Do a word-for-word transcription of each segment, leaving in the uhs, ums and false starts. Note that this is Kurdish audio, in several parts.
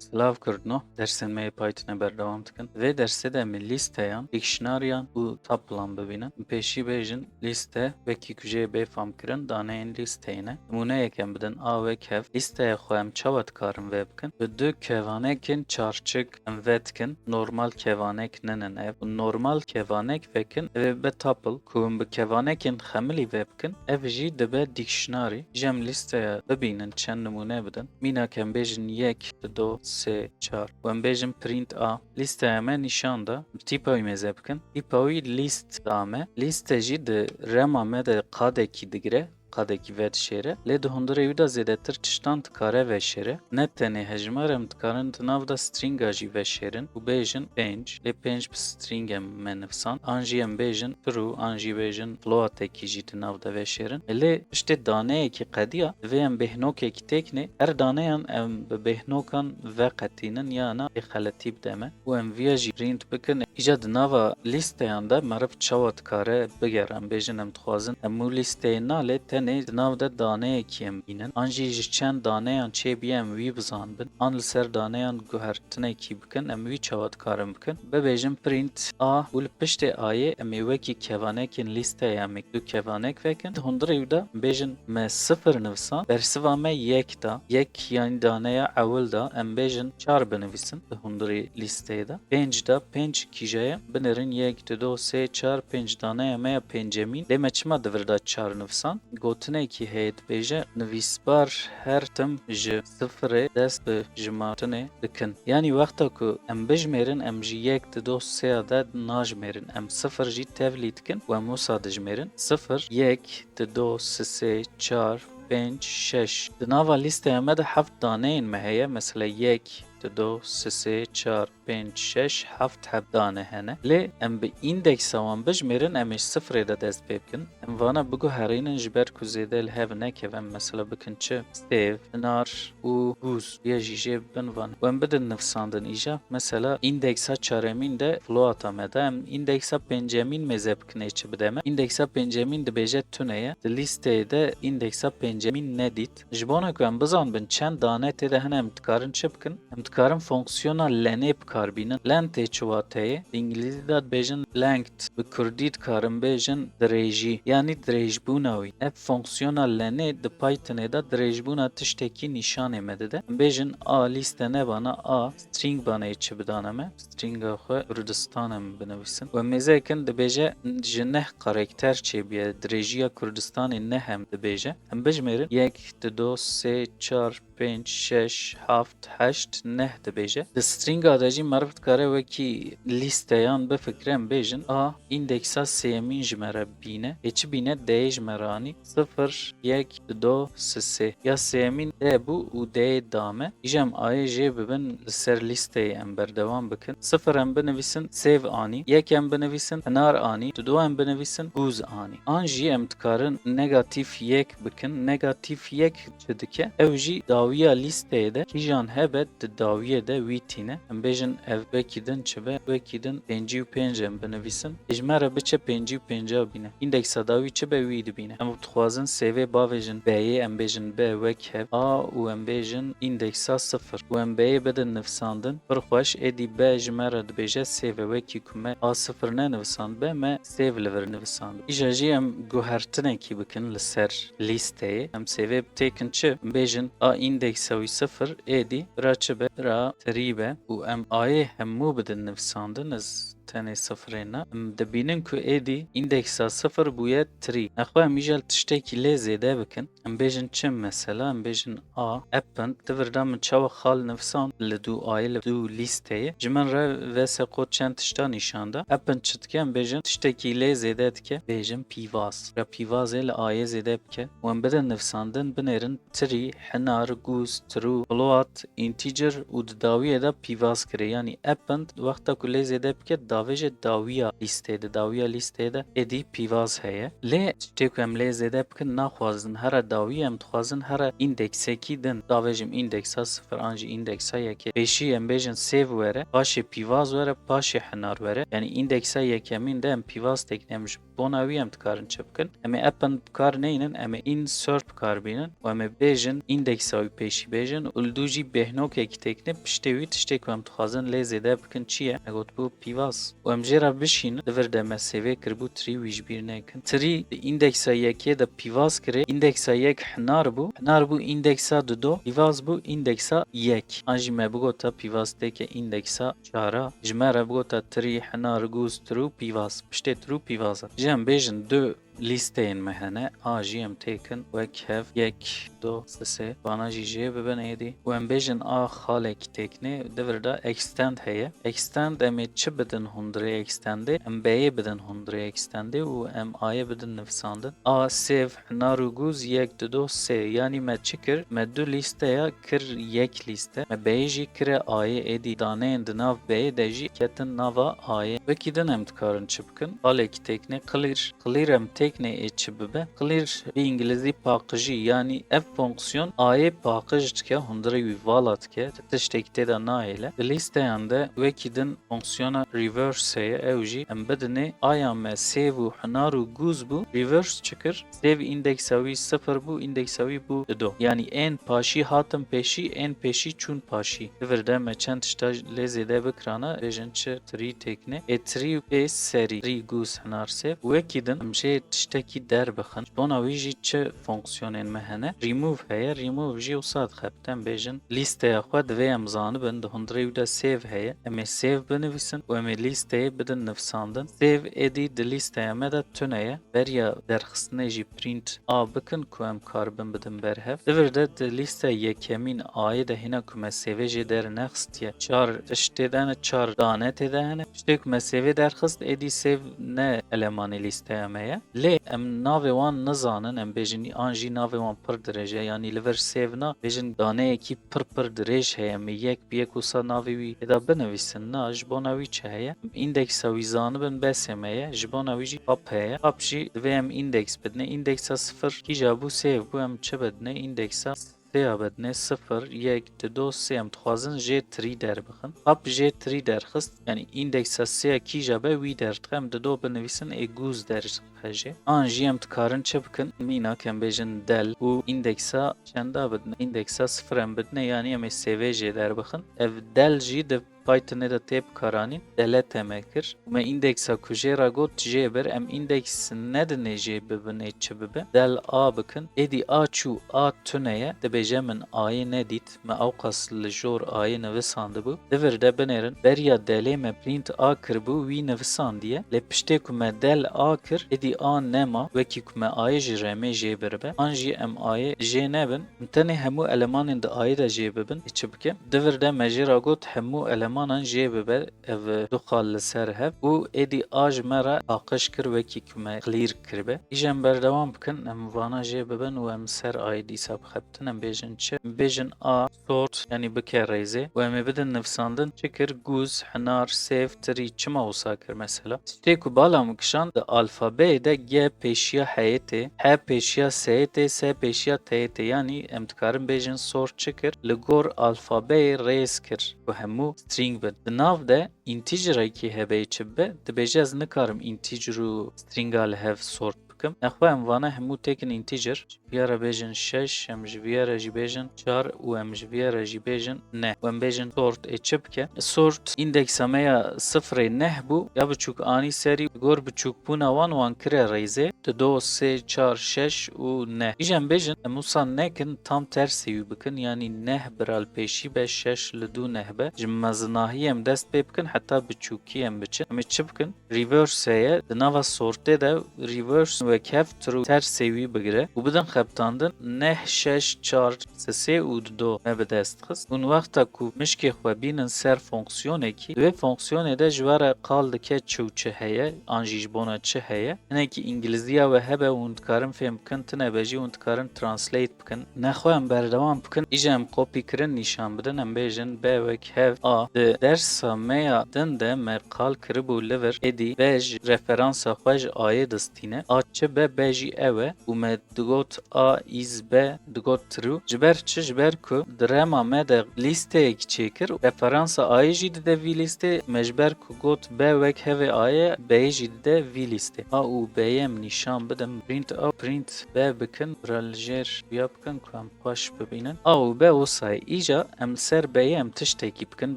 Silav Kurdno, dersên me yê Pythonê berdewam dikin. Vê dersê de em ê lîsteyan, dictionary'yan û tuple-an bibînin. Em pêşî bêjin lîste, wekî ku jê bê fam kirin, daneyên lîsteyê ne. Nimûneyek em bidin, a wek hev. Lîsteya xwe em çawa dikarin vê bikin? Bi du kevanekên çarçik em vê dikin. Normal kevanek nînin ev. Normal kevanek vekin, ev ê be tuple. Ku em bi kevanekên xemilî vê bikin, ev jî dibe dictionary. Jî em lîsteya bibînin, çend nimûne bidin. Mînak em bêjin yek, du, sê, çar. Û em bêjin print a. Lîsteya me nîşan da. Bi tîpa wî mêze bikin. Tîpa wî lîst da me. Lîste jî di rema me de qadekî digire. Qadekî vedişêre. Lê di hundirê wî de zêdetir tiştan dikare veşêre. Ne tenê hejmar, em dikarin di nav de stringa jî veşêrin û bêjin pênc. Lê pênc bi string em me nivsan. An jî em bêjin true, an jî bêjin floatekî jî di nav de veşêrin. Lê piştê daneyekî qediya, divê em bêhnokekî têkinê. Her daneyan em bi bêhnokan veqetînin ya na bêxeletî bide me. Û em viya jî print bikin. Îca di nava lîsteyan de meriv çawa dikare bigere? Em bêjin em dixwazin hemû lîsteyê na, lê tenê di nav de daneyekî em bînin. An jî ji çend daneyan çêbûye em wî bizanbin. An li ser daneyan guhertinekî bikin, em wî çawa dikarin bikin? Bibêjin print a û li piştê ayê em ê wekî kevanekên lîsteyê em ê du kevanek vekin. Di hundirê wî de bêjin me sifir nivisan, bersiva me yek da. Yek, yanî daneya ewil da, em bêjin çar binivîsin di hundirê lîsteyê de. Pênc da, pênc kîja ye? Binêrin yek, du, sê, çar, pênc, daneya me ya pêncemîn. Lê me çima di vir de çar nivisan? Gotinekî heye, dibêje, nivîsbar her tim ji sifirê dest bi jimartinê dikin. Yanî wexta ku em bijmêrin, em ji yek, du, sê ya de najmêrin. Em sifir jî tevlî dikin û em wisa dijmêrin. Sifir, yek, du, sê, çar, pênc, şeş. Di nava lîsteya me de heft daneyên me heye. Mesela yek, du, sê, çar, pênc, şeş, heft heb dane hene. Lê em bi îndeksa wan bijmêrin, em ê ji sifirê de dest pê bikin. Em vana biguherînin, ji ber ku zêde li hev nekevin, mesela bikin çi? Sêv, hinar û gûz. Ya jî jê bin van. Û em bidin nivsandin îja. Mesela îndeksa çaremîn de floata me de, em îndeksa pêncemîn mêze bikin ê çi bide me. Îndeksa pêncemîn dibêje tune ye. Di lîsteyê de îndeksa pêncemîn nedît. Ji bona ku em bizanbin çend dane tê de hene, em dikarin çi bikin? Em dikarin fonksiyona lenê bi kar bînin. Len tê çi wateyê? Di îngilîzî de dibêjin length. Bi kurdî dikarin bêjin dirêjî. Yanî dirêjbûna wî. Ev fonksiyona lenê di Pythonê de dirêjbûna tiştekî nîşanê me dide. Em bêjin a lîste nebana a string baneyê çi bidane me? Stringa xwe Kurdistan em binivîsin. Û em mêze dikin dibêje ji neh karekter çêbûye. Dirêjiya Kurdistanê neh em dibêje. Em bijmêrin yek, du, sê, çar, pênc, şeş, heft, heşt, neh dibêje. Di stringa de jî meriv dikare wekî lîsteyan bifikire, em bêjin a îndeksa sêyemîn ji me re bîne. Ê çi bîne? D'yê ji me re anî. Sifir, yek, du, sê, sê. Ya sêyemîn d bû û d'yê da me. Îja em ayê jê bibin, li ser lîsteyê em berdewam bikin. Sifir em binivîsin, sêv anî. Yek em binivîsin, hinar anî. Du em binivîsin, gûz anî. An jî em dikarin negatîf yek bikin. Negatîf yek çi dike? Ew jî dawiya lîsteyê de kîjan hebe di dawiyê de wî tîne. Em bêjin ev wekî din çi be? Wekî din pêncî û pênc em binivîsin. Ê ji me re biçe pêncî û pênca bîne. Îndeksa dawî çi be wî dibîne. Em dixwazin sêvê bavêjin b'yê, em bêjin b wek hev a û em bêjin îndeksa sifir. Û em b'yê bidin nivsandin. Pir xweş, êdî b ji me re dibêje sêve wekî ku me a sifir nenivsandibe, me sêv li vir nivisandibe. Îja jî em guhertinekî bikin li ser lîsteyê. Em sêvê têkin çi? Bêjin a îndeksa wî sifir, êdî bira çi be? Bira tirî be. Û em ayê hemû bidin nivsandin, ez tenê sifirê ne. Em dibînin ku êdî îndeksa sifir bûye tirî. Nexwe em îja li tiştekî lê zêde bikin. Em bêjin çi mesela? Em bêjin a, append, di vir de min çawa xal nivsan li dû ayê, li dû lîsteyê. Ji min re vese xwe çend tişta nîşan da. Append çi dike? Em bêjin tiştekî lê zêde dike. Bêjin pîvaz. Ya pîvazê li ayê zêde bike. Û em bidin nivsandin, binêrin tirî, hinar, gûz, true, float, integer û di dawiyê de pîvaz kirê. Yanî append wexta ku lê zêde bike, davêje dawiya lîstê de. Dawiya lîstê de êdî pîvaz heye. Lê tiştê ku em lê zêde bikin naxwazin here dawî, em dixwazin here îndeksekî din. Davêjim îndeksa sifir an jî îndeksa yekê. Pêşî em bêjin save were, paşê pîvaz were, paşê hinar were. Yanî îndeksa yekemîn de em pîvaz têkine, em ji bona wî em dikarin çi bikin? Em ê append bi kar neynin, em ê insert bi kar bînin û em ê bêjin îndeksa wî pêşî bêjin û li dû jî bêhnokekî têkine, piştê wî tiştê ku em dixwazin lê zêde bikin çi ye? Me gotibû pîvaz. Û em jê re bişînin, di vir de me save kiribû tree, wî ji bîr nekin. Tree di îndeksa yekê de pîvaz kirê, îndeksa yek hinar bû, hinar bû îndeksa dido, pîvaz bû îndeksa yek. An jî me bigota pîvaz têke îndeksa çara. Ji me re bigota tree, hinar, gûz, true, pîvaz. Piştê true pîvaz e. Ji em bêjin du lîsteyên me hene, a jî em têkin wek hev yek, du, sê, sê. Vana jî jê bibin êdî. Û em bêjin a xalekî têkine, di vir de extend heye. Extend em ê çi bidin hundirê extendê? Em b'yê bidin hundirê extendê û em a'yê bidin nivisandin. A, save, hinar û gûz, yek, dido, sê. Yanî me çi kir? Me du lîsteya kir yek lîste. Me b'yê jî kire a'yê, êdî daneyên di nav b'yê de jî ketin nava a'yê. Wekî din em dikarin çi bikin? Xalekî têkine clear. Clear em têkine ê çi bibe? Clear bi îngilîzî paqijî, yanî ev fonksiyon a'yê paqij dike, hundirê wî vala dike, tiştekî tê de nahêle. Di lîsteyan de wekî din fonksiyona reverse heye, ew jî em bidinê aya me save û hinar û gûz bû, reverse çi kir? Save îndeksa wî sifir bû, îndeksa wî bû dido. Yanî ên paşî hatin pêşî, ên pêşî çûn paşî. Di vir de me çend tişta lê zêde bikirana, bêjin çi? Tree têkine. Ê tree bê serî, tree, gûz, hinar, save. Wekî din em jê tiştekî derbixin. Ji bona wî jî çi fonksiyonên me hene? Remove heye. Remove jî wisa dixebite, em bêjin lîsteya xwe divê em zanibin, di hundirê wî de save heye. Em ê save binivîsin û em ê lîsteyê bidin nivisandin. Save êdî di lîsteya me de tune ye. Beriya derxistinê jî print a bikin ku em karibin bidin ber hev. Di vir de di lîsteya yekemîn a'yê de hîna ku me save jê dernexistiye, çar tişt tê de hene, çar dane tê de hene. Tiştê ku me save derxist, êdî save ne elemanê lîsteya me ye. Lê em navê wan nizanin, em bêjin an jî navê wan pir dirêj e, yanî li vir save na, bêjin daneyekî pir pir dirêj heye, em ê yek bi yek wisa navê wî tê de binivîsin. Na, ji bona wî çi heye? Îndeksa wî zanibin besê me ye, ji bona wî jî pub heye. Pub jî divê em îndeks bidine. Îndeksa sifir kîja bû, save bû, em çi bidine? Îndeksa sêya bidine, sifir, yek, dido, sê. Em dixwazin jê tree derbixin. Pub jê tree derxist, yanî îndeksa sêya kîja be wî derdixe, em dido binivîsin, ê gûz derdixe jê. An jî em dikarin çi bikin? Mînak em bêjin del û îndeksa çenda bidine? Îndeksa sifir em bidine, yanî em ê save jê derbixin. Ev del jî di Pythonê de tê bikaranîn, delete me kir. Me îndeksa ku jê re got jê bir, em îndeks nedinê jê bibin ê çi bibe. Del a bikin. Êdî a çû, a tune ye. Dibêje min a'yê nedît. Me ewqas li jor a'yê nivisandibû. Di vir de binêrin, beriya delê me print a kiribû, wî nivisandiye. Lê piştê ku me del a kir, êdî a nema, wekî ku me a'yê ji remê jê biribe. An jî em a'yê jê nebin. Em tenê hemû elemanên di a'yê de jê bibin. Ê çi bike? Di vir de me jê re got hemû elemanan jê bibe. Ev du xal li ser hev û êdî a ji me re paqij kir, wekî ku me clear kiribe. Îja em berdewam bikin, em vana jê bibin û em ser a'yê dîsa bixebitin. Em bêjin çi? Em bêjin a sort, yanî bike rêzê û em ê bidin nivisandin. Çi kir? Gûz, hinar, save, tree. Çima wisa kir mesela? Tiştê ku bala min kişand, di alfabeyê de G pêşiya heyê tê, H pêşiya seyê tê, S pêşiya teyê tê. Yanî em dikarin bêjin sort çi kir? Li gor alfabeyê rêz kir ku hemû string bin. Di nav de integerekî hebe yê çi bibe? Dibêje ez nikarim integer û stringa li hev sort bikim. Nexwe em vana hemû têkin integer. Ji vîya re bêjin şeş, em ji vîya re jî bêjin çar û em ji vîya re jî bêjin neh. Û em bêjin sort ê çi bike? Sort îndeksa me ya sifirê neh bû, ya biçûk anî serî, gor biçûkbûna wan wan kire rêzê. Dido, sê, çar, şeş û neh. Îja em bêjin, em wisa nekin, tam tersê wî bikin, yanî neh bira li pêşî be, şeş li dû neh be. Ji mezinahiyê em dest pê bikin, heta biçûkî em biçin. Em ê çi bikin? Reverse heye, di nava sortê de reverse wekhev true tersê wî bigire û bidin xebitandin neh şeş çar sisê û dido me bi dest xist. Hûn wexta ku mişkê xwe bînin ser fonksiyonekî, di wê fonksiyonê de ji we re qal dike çi û çi heye, an jî ji bona çi heye. Hinekî îngilîziya we hebe û hûn dikarin fêm bikin, tune be jî hûn dikarin translate bikin. Nexwe em berdewam bikin. Îja em kopî kirin nîşan bidin, em bêjin be wek hev a. Di dersa me ya din de me qal kiribû li vir, êdî be ji referansa xwe ji ayê distîne. A çi be, be jî ew e û me digot a is be, digot true. Ji ber çi? Ji ber ku di rema me de lîsteyek çêkir, referansa ayê jî dide vî lîstê, me ji ber ku got be wek hevê ayê, beyê jî dide vî lîstê. A û beyê em nîşan bidin, print a, print be bikin, bira li jêr xuya bikin ku em xweş bibînin. A û be wisa ye. Îja em li ser beyê em tiştekî bikin,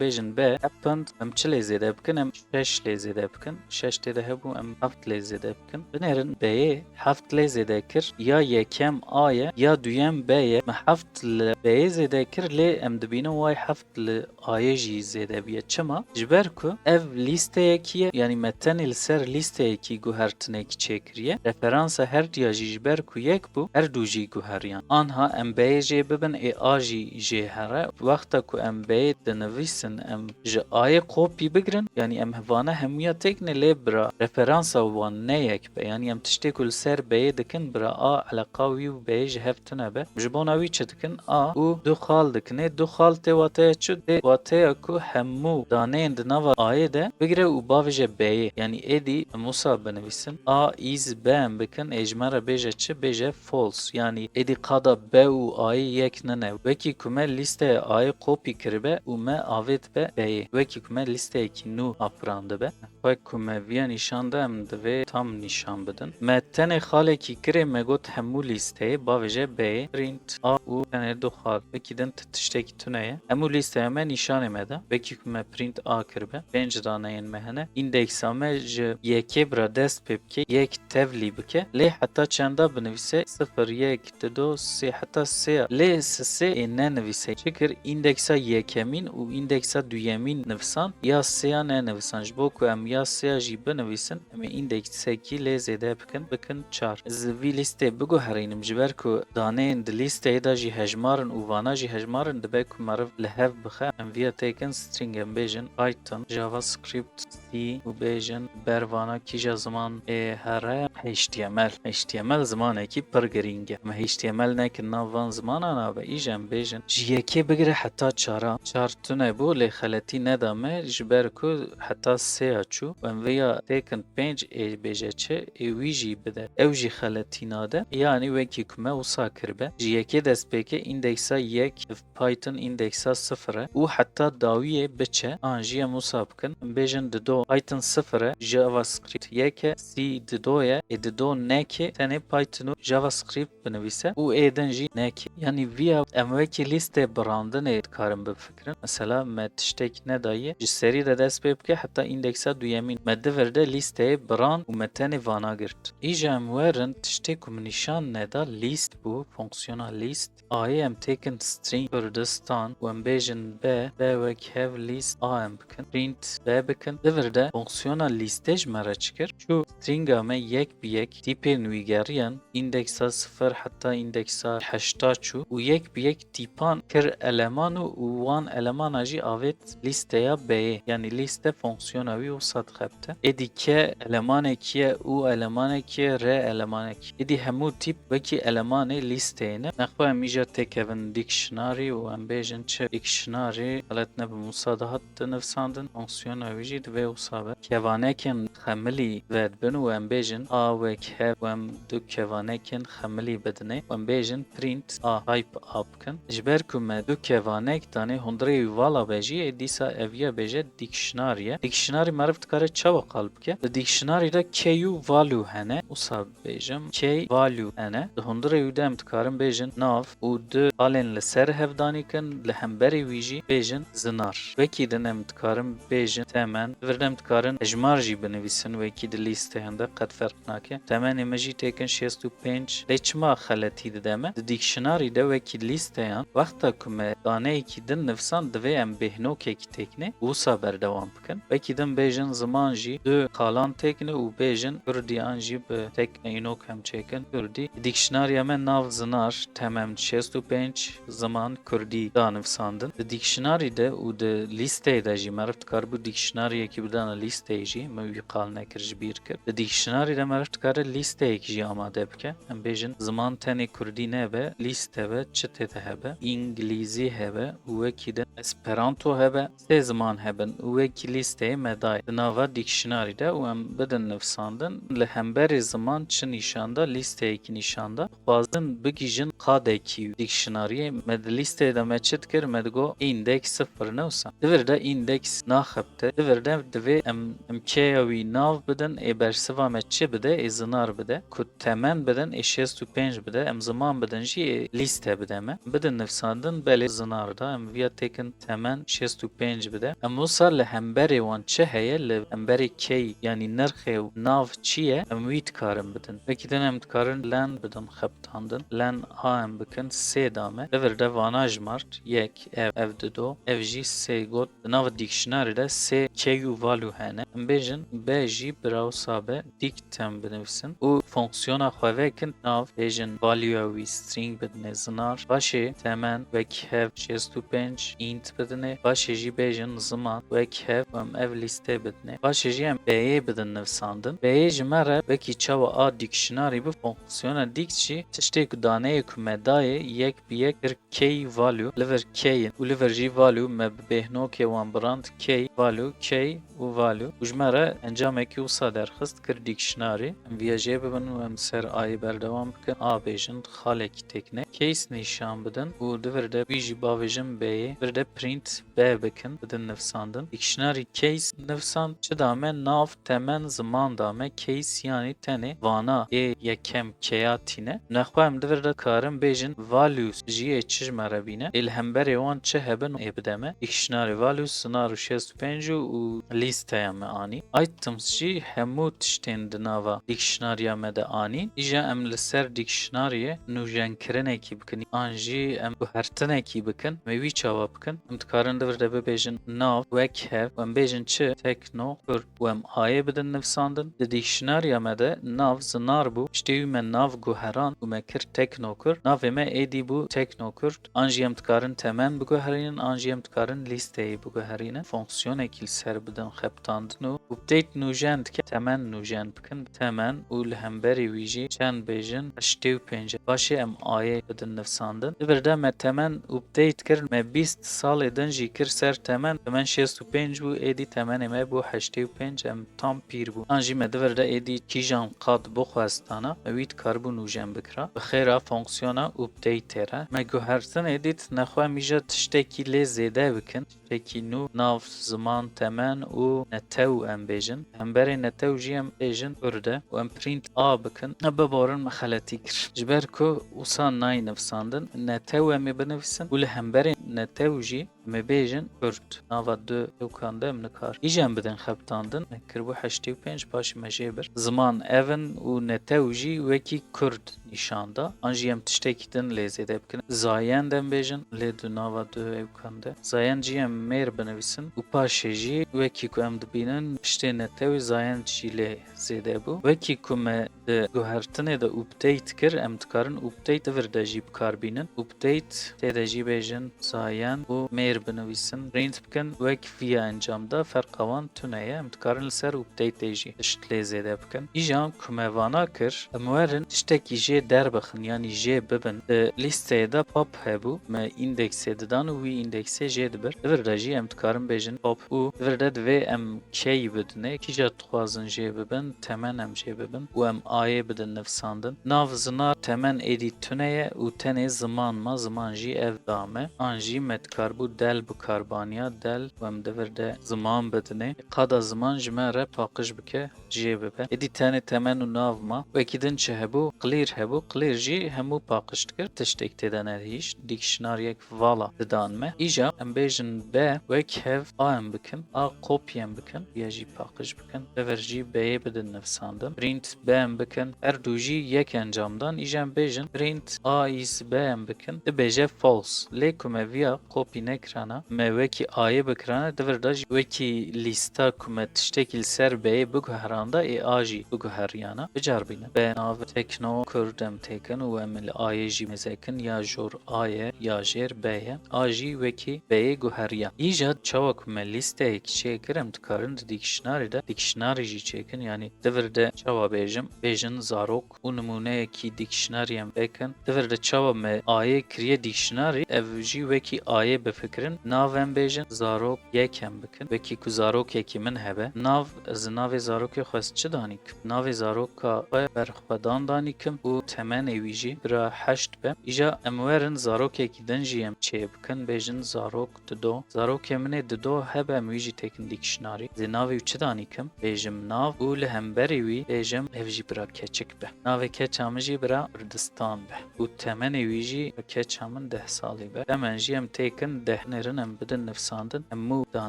bêjin be happened, em çi lê zêde bikin? Em şeş lê zêde bikin. Şeş tê de hebû, em heft lê zêde bikin. Binêrin beyê heft lê zêde kir, ya yekem a ye, ya duyem be ye. Me heft li beyê zêde kir, lê em dibînin way heft li ayê jî zêde bûye. Çima? Ji ber ku ev lîsteyekî ye, yanî me tenê li ser lîsteyekî guhertinekî çêkiriye. Referansa her diya jî ji ber ku yek bû, her du jî guheriyan. Anha em beyê jê bibin, ê a jî jê here. Wexta ku em beyê dinivîsin, em ji ayê kopî bigirin, yanî em vana hemûya têkine lê bira referansa wan ne yek be. Yanî em tiştê ku li ser beyê dikin, bira a eleqa wî û beyê ji hev tune be. Ji bona wî çi dikin? A û du xal dikin. Ê du xal tê wateya çi? Tê wateya ku hemû daneyên di nava ayê de bigire û bavêje beyê. Yanî êdî em wisa binivîsin. A is be em bikin. Ê ji me re bêje çi? Bêje false. Yanî êdî qada be û ayê yek nine. Wekî ku me lîsteya ayê kopî kiribe û me avêtibe beyê. Wekî ku me lîsteyekî nû afirandibe. Wek ku me viya nîşan da, em divê tam nîşan bidin. Me tenê xalekî kirê, me got hemû lîsteyê, bavêje beyê, print a û tenê du xal. Wekî din ti tiştekî tune ye. Hemû lîsteya me nîşanê me da. Wekî ku me print a kiribe. Pênc daneyên me hene. Îndeksa me ji yekê bira dest pê bike, yek tevlî bike. Lê heta çenda binivîse? Sifir, yek, dido, sê, heta sê ya. Lê sisê ê nenivîse. Çi kir? Îndeksa yekemîn û îndeksa duyemîn nivisan, ya sê ya nenivîsan. Ji bo ku em ya sê ya jî binivîsin, em ê îndeksekî lê zêde bikin, bikin çar. Ez vî lîstê biguherînim, ji ber ku daneyên di lîsteyê de jî hejmar in û vana jî hejmar in, dibe ku meriv li hev bixe. Em viya têkin string, em bêjin Python, JavaScript, C û bêjin ber vana kîja ziman ê here? H T M L. H T M L zimanekî pir girîng e. Em H T M L nekin nav van zimanan, a be îja em bêjin ji yekê bigire heta çara. Çar tune bû, lê xeletî neda me, ji ber ku heta sê ya çû. Em vêya têkin pênc, ê bêje çi? Ê wî jî bide. Ew jî xeletî nade. Yanî wekî ku me wisa kiribe. Ji yekê dest pê ke, îndeksa yek Python îndeksa sifir e û heta dawiyê biçe, an jî em wisa bikin. Em bêjin dido Python sifir e, JavaScript yek e, C dido ye, ê dido neke, tenê Python û JavaScript binivîse û ê din jî neke. Yanî viya em wekî lîstê birandinê dikarin bifikirin. Mesela me tiştek nedaye, ji serî de dest pê bike heta îndeksa duyemîn. Me di vir de lîsteyê biran û me tenê vana girt. Îja em werin tiştê ku min nîşan neda lîst bû, fonksiyona lîst. Ayê em têkin string Kurdistan û em bêjin be, be wek hev lîst a em bikin. Print be bikin. Di vir de fonksiyona lîstê ji me re çi kir? Çû stringa me yek bi yek tîpên wî geriyan, îndeksa sifir heta îndeksa heşta çû û yek bi yek tîpan kir eleman û, û wan elemana jî avêt lîsteya beyê. Yanî lîste fonksiyona wî wisa dixebite. Êdî ke elemanekî ye, û elemanekî ye, re elemanekî. Êdî hemû tîp wekî elemanê lîsteyê ne. Nexwe em îja têkevin dictionary û em bêjin çi? Dictionary, xelet nebim, wisa dihat dinivsandin, fonksiyona wî jî divê wisa be. Kevanekên xemilî vedibin û em bêjin a wek hev û em du kevanekên xemilî bidinê û em bêjin print a, type a bikin. Ji ber ku me du kevanek danê, hundirê wî vala be jî, ê dîsa ev ya bêje dictionary ye. Dictionary meriv dikare çawa qal bike? Li dictionary de key û value hene. Wisa bêjim, key value hene. Di hundirê wî de em dikarin bêjin nav, û du xalên li ser hev danî kin, li hemberî wî jî bêjin zinar. Wekî din em dikarin bêjin temen, di vir de em dikarin hejmar jî binivîsin, wekî di lîsteyan de qet ferq nake. Temenê me jî têkin şêst û pênc. Lê çima xeletî dide me? Di dîkşinarî de wekî lîsteyan, wexta ku me daneyekî din nivîsand, divê em bêhnokekî têkine û wisa berdewam bikin. Wekî din bêjin ziman jî du xalan têkine û bêjin kurdî an jî bi tek înok em çêkin kurdî. Di dîkşinariya me nav zinar temen şêst û pênc, ziman kurdî da nivîsandin. Di dîkşinarî de û di lîsteyê de jî meriv dikaribû dîkşinariyekî bidana lîsteyê jî, min wî qal nekir, ji bîr kir. Di dîkşinarî de meriv dikare lîsteyekî jî amade bike. Em bêjin ziman tenê kurdî nebe, lîste be, çi tê de hebe? Îngilîzî hebe û wekî din esperanto hebe. Sê ziman hebin û wekî lîsteyê me dayê di nava dîkşinarî de û em bidin nivîsandin. Li hemberî ziman çi nîşan da? Lîsteyekî nîşan da. Dixwazin bigihîjin qadekî dîkşinariyê. Me di lîsteyê de me çi dikir? Me digot îndeks sifir ne wisa. Di vir de îndeks naxebite. Di vir de divê em, em kêya wî nav bidin, ê bersiva me çi bide? Ê zinar bide. Ku temen bidin, ê şêst û pênc bide. Em ziman bidin jî, ê lîste bide me. Bidin nivîsandin, belê zinar da. Em viya têkin temen şêst û pênc bide. Em wisa li hemberê wan çi heye, li hemberê key, yanî nirxê û nav çi ye, em wî dikarin bidin. Wekî din em dikarin len bidin xebitandin. Len a em bikin sê da me. Li vir de vana jimart, yek, ev, ev dido, ev jî sê got. Di nav dîkşinarê de sê key û value hene. Em bêjin be jî bira wisa be, dîk tem binivîsin û fonksiyona xwe vekin nav, bêjin value wî string bidinê zinar, paşê temen wek hev şêst û pênc int bidinê, paşê jî bêjin ziman wek hev em ev lîste bidinê. Paşê jî em b'yê bidin nivîsandin. B'yê ji me re wekî çawa a dîkşinarî bi fonksiyona dîk jî tiştê ku daneyê ku me dayê yek bi yek kir key value, li vir key in û li vir jî value me bi bêhnokê wan birand key value, key û value û ji me re encamekî wisa derxist kir dîkşinarî. Em viya jê bibin û em ser ayê berdewam bikin. A bêjin xalekî têkine. Case nîşan bidin û di vir de wî jî bavêjin b'yê. Vir de print b bikin, bidin nivîsandin. Dîkşinarî case nivîsand çi da me? Nav, temen, ziman da me. Case yanî tenê vana yê yekem keya tîne. Nexwe em di vir de karin bêjin values jî ê çi ji me re bîne. Ê li hemberê wan çi hebin ê bide me. Dîkşinarê values, zinar û şêst û pênc û lîsteya me anî. Items jî hemû tiştên di nava dîkşinariya me de anîn. Îja em li ser dîkşinariyê nûjenkirinekî bikin. An jî em guhertinekî bikin. Me wî çawa bikin? Em dikarin di vir de bibêjin nav wek hev û em bêjin çi? Tekno Kurd. Û em ayê bidin nivîsandin. Di dîkşinariya me de nav zinar bû. Piştî wî me nav guherand û me kir teknokur. Navê me êdî bû teknokurd. An jî em dikarin temen biguherînin, an jî em dikarin lîsteyê biguherînin. Fonksiyonekî li ser bidin xebitandin û update nûjen dike, temen nûjen bikin. Temen û li hemberî wî jî çend bêjin? Heştê û pênc. Paşê em ayê bidin nivîsandin. Di vir de me temen update kir, me bîst salê din jî kir ser temen. Temen şêst û pênc bû, êdî temenê me bû heştê û pênc, em tam pîr bûn. An jî me di vir de êdî kîjan qad bixwestana, me wî dikaribû nûjen bikira. Bi xêra fonksiyona update re. Me guhertin êdî nexwe em îja tiştekî lê zêde bikin. Tiştekî nû, nav, ziman, temen û netew em bêjin. Hemberê netew jî em bêjin Kurd e û em print a bikin. Biborin me xeletî kir. Ji ber ku wisa nayê nivîsandin, netew em ê binivîsin û li hemberê netew jî em ê bêjin Kurd. Nava du ewkan de em nikar. Îja em bidin xebitandin, me kiribû heştê û pênc, paşê me jê bir. Ziman ev in û netew jî wekî Kurd nîşan da. An jî em tiştekî din lê zêde bikin. Zayend em bêjin, lê di nava du ewkan de. Zayend jî em mêr binivîsin û paşê jî wekî ku em dibînin piştê netewê zayend jî lê zêde bû. Wekî ku me di guhertinê de update kir, em dikarin update di vir de jî bikar bînin. Update tê de jî bêjin zayend û mêr binivîsin. Print bikin, wek viya encam da, ferqa wan tune ye. Em dikarin li ser updatê jî tişt lê zêde bikin. Îja ku me vana kir, em werin tiştekî jê derbixin, yanî jê bibin. Di lîsteyê de pop hebû, me îndeksê didan û wî îndeksê jê dibir. Di vir de jî em dikarin bêjin pop û di vir de divê em key bidinê, kîja dixwazin jê bibin, temen em jê bibin û em ayê bidin nivîsandin. Nav zinar temen êdî tune ye û tenê ziman ma, ziman jî ev da me. An jî me dikaribû del bikarbaniya, del û em di vir de ziman bidinê. Qada ziman ji me re paqij bike, jê bibe. Êdî tenê temen û nav ma. Wekî din çi hebû? Clear hebû. Clear jî hemû paqij dikir. Tiştek tê de nehişt. Dîkşinariyek vala didan me. Îja em bêjin B wek hev A em bikin. A kopî em bikin. Ya jî paqij bikin. Li vir jî B'yê bidin nivsandin. Print B em bikin. Her du jî yek encam dan. Îja em bêjin print A is B em bikin. Dibêje false. Lê ku me viya kopî nekirana, me wekî A'yê bikirana, di vir de jî wekî lîsta ku me tiştekî li ser B'yê biguheranda, ê A jî biguheriyana. Bicaribînin. B nav tekno kurd em têkin û em li A'yê jî mêze kin, ya jor A ye, ya jêr B ye. A jî wekî B'yê guheriya. Îja çawa ku me lîsteyekî çêkir, em dikarin di dîkşinarî de, dîkşinarî jî çêkin, yanî di vir de çawa bêjim, bêjin zarok û nimûneyekî dîkşinarî em vekin. Di vir de çawa me A'yê kiriye dîkşinarî, ev jî wekî A'yê bifikirin. Nav em bêjin, zarok yek em bikin. Wekî ku zarokekî min hebe. Nav, ez navê zarokê xwe ez çi danî kim? Navê zaroka xwe berxwedan danî kim û temenê wî jî bira heşt be. Îja em werin zarokekî din jî em çê bikin, bêjin zarok dido. Zarokê min ê dido hebe, em wî jî têkin dîkşinarî. Zê navê wî çi danî kim? Bêjim nav û li hemberî wî bêjim ev jî bira keçik be. Navê keça min jî bira Kurdistan be. Û temenê wî jî, keça min deh salî be. Temen jî em têkin deh, nêrin em bidin nivsandin, hemû da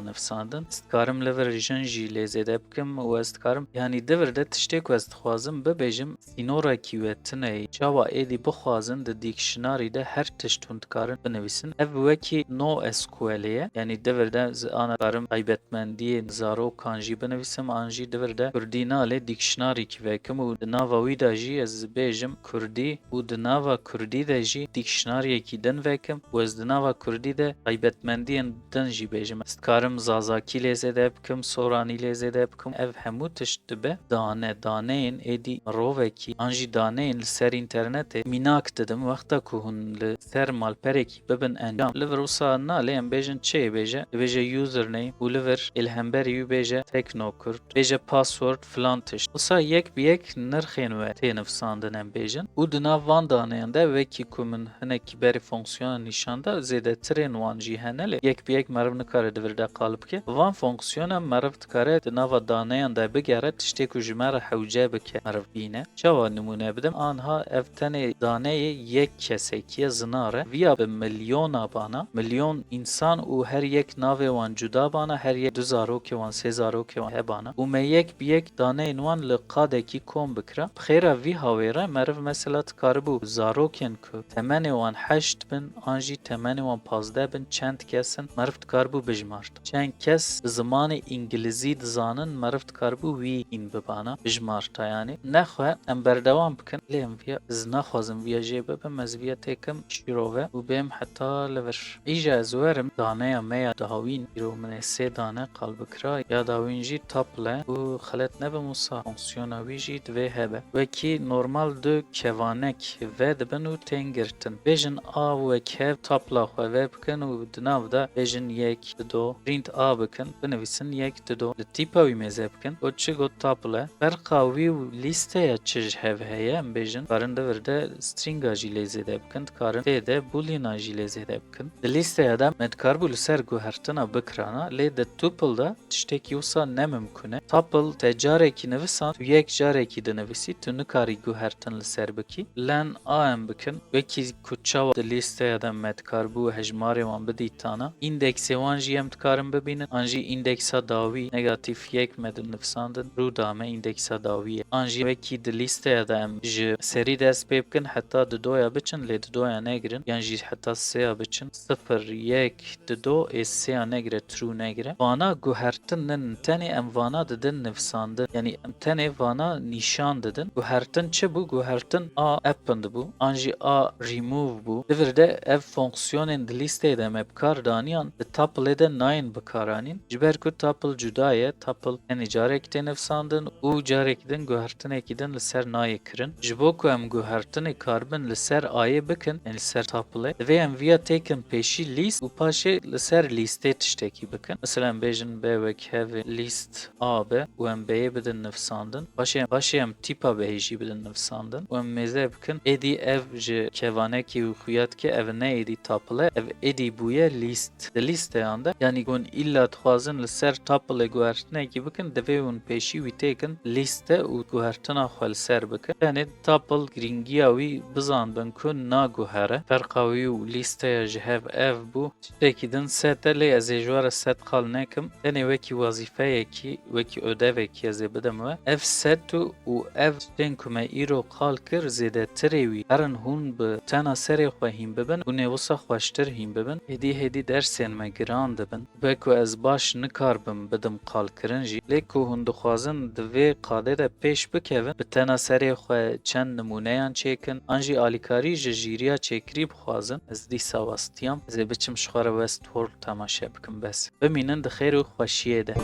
nivsandin. Ez dikarim li vir jin jî lê zêde bikim û ez dikarim, yanî di vir de tiştê ku ez dixwazim bibêjim, sînorekî we tune ye. Çawa êdî bixwazin di dîkşinarî de her tişt hûn dikarin binivîsin. Ev wekî NoSQL'ê ye. Yanî di vir de ez ana dikarim taybetmendiyên zarokan jî binivîsim, an jî di vir de kurdî nalê dîkşinarîkî vekim û di nava wî de jî ez bêjim kurdî û di nava kurdî de jî dîkşinariyekî din vekim û ez di nava kurdî de taybetmendiyên din jî bêjim. Ez dikarim zazakî lê zêde bikim, soranî lê zêde bikim. Ev hemû tişt dibe dane, daneyên êdî mirovekî an jî daneyên li ser înternetê mînak didim. Wexta ku hûn li ser malperekî bibin encam, li vir wisa nalê em bêjin çi yê bêje? Dibêje username û li vir ê li hemberî wî bêje teknokurd, bêje password filan tişt. Wisa yek bi yek nirxên we tê nivsandin em bêjin û di nav van daneyan de wekî ku min hinekî berê fonksiyona nîşan da, zêdetirên wan jî hene lê yek bi yek meriv nikare di vir de qal bike. Van fonksiyona meriv dikare di nava daneyan de bigere, tiştê ku ji me re hewce bike meriv bîne. Çawa nimûne bidim? Anha ev tenê daneyê yek kesekî ye, zinar e. Viya bi milyona bana, milyon însan û her yek navê wan cuda bana, her yek du zarokê wan, sê zarokê wan hebana. Û me yek bi yek daneyên wan li qadekî kom bikira. Bi xêra vî hawê re meriv mesela dikaribû zarokên ku temenê wan heşt bin, an jî temenê wan pazdeh bin, çend kes in, meriv dikaribû bijmarta. Çend kes bi zimanê îngilizî dizanin, meriv dikaribû wî hîn bibana, bijmarta yanî. Nexwe em berdewam bikin, lê em viya, ez naxwazim viya jê bibim, ez viya têkim şîrove û bêm heta li vir. Îja ez werim daneya me ya dawîn, îro min ê sê dane qal bikira, ya dawîn jî tuple û xelet nebim wisa fonksiyona wî jî divê hebe. Wekî normal du kevanek vedibin û tên girtin. Bêjin A wek hev tupla xwe vebikin û di nav de bêjin yek, dido, print A bikin, binivîsin yek, dido. Li tîpa wî mêze bikin. Got çi got tuple. Ferqa wî û lîsteya çi ji hev heye, em bêjin. Karin di vir de stringa jî lê zêde bikin, dikarin tê de booleana jî lê zêde bikin. Di lîsteya de me dikaribû li ser guhertina bikirana, lê di tuple de tiştekî wisa ne mimkûn e. Tuple te carekî nivisand, tu yek carekî dinivîsî, tu nikarî guhertin li ser bikî. Len A em bikin, wekî ku çawa di lîsteya de me dikaribû hejmarê wan bidîtana. Îndeksê wan jî em dikarin bibînin, an jî îndeksa dawî, negatîf yek me dinivsandin, rû da me îndeksa dawî ye. An jî wekî di lîsteya de em ji serî dest pê bikin, heta didoya biçin, lê didoya negirin, yan jî heta sêya biçin, sifir, yek, dido, ê sêya negire, true negire. Vana guhertin nin, tenê em vana didin nivsandin. Yanî em tenê vana nîşan didin. Guhertin çi bû? Guhertin A append bû, an jî A remove bû. Di vir de ev fonksiyonên di lîsteyê de me bi kar daniyan, di tuple de nayên bikaranîn. Ji ber ku tuple cuda ye, tuple tenê carek tê nivsandin û carek din guhertinekî din li ser nayê kirin. Ji bo ku em guhertinê karibin li ser A'yê bikin, yani li ser tuple, divê em viya têkin pêşî lîst û paşê li ser lîstê tiştekî bikin. Mesela em bêjin B wek hev ê lîst A be û em B'yê bidin nivsandin. Paşê, paşê em tîpa B'yê jî bidin nivsandin û em mêze bikin. Êdî ev ji kevanekî û xuya dike, ev ne êdî tuple, ev êdî bûye. ye lîst. Di lîsteyan de, yanî hûn îlla dixwazin li ser Topple guhertinekî bikin, divê hûn pêşî wî têkin lîste û guhertina xwe li ser bikin. Yanî Topple girîngiya wî bizanbin ku naguhere. Ferqa wî û lîsteya ji hev ev bû. Tiştekî din set e, lê ez ê ji we re set qal nekim. Tenê wekî wezîfeyekî, wekî ödevekî ez ê bidim we. Ev set û, û ev tiştên ku me îro qal kir zêdetirê wî herin hûn bi tena serê xwe hîn bibin, hûn ê wisa xweştir hîn bibin. Hêdî hêdî dersên me giran dibin. Be ku ez baş nikarbim bidim qalkirin jî, lê ku hûn dixwazin di vê qadê de pêş bikevin, bi tena serê xwe çend nimûneyan çêkin, an jî alîkarî ji jîriya çêkirî bixwazin, ez dîsa westiyam. Ez ê biçim ji xwe re Westworld temaşe bikim bes. Bimînin di xêr û xweşiyê de.